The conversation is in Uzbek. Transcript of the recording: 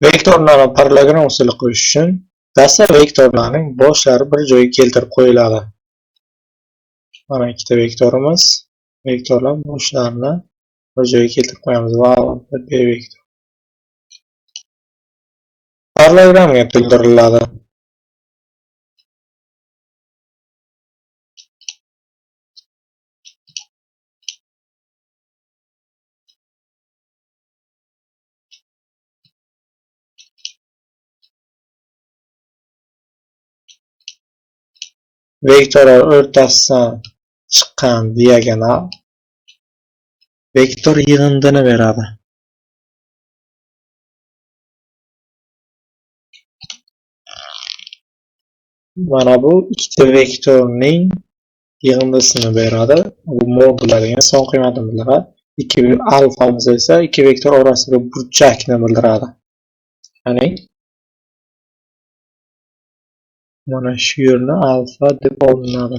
Vektorlarni parallelogram usuli qurish uchun dastlab vektorlarning boshlari bir joyga keltirib qo'yiladi. Mana ikkita vektorimiz. Vektorlar boshlarini bir joyga keltirib qo'yamiz. Va B vektor. Parallelogramga to'ldiriladi. Vektorlar o'rtasidan chiqqan diagonal vektor yig'indini beradi. Mana bu ikkita vektorning yig'indisini beradi. Bu modullar degan son qiymatini bildiradi. 2 alfamiz esa ikki vektor orasidagi burchakni bildiradi. Ya'ni mana shu yerni alfa deb olinadi.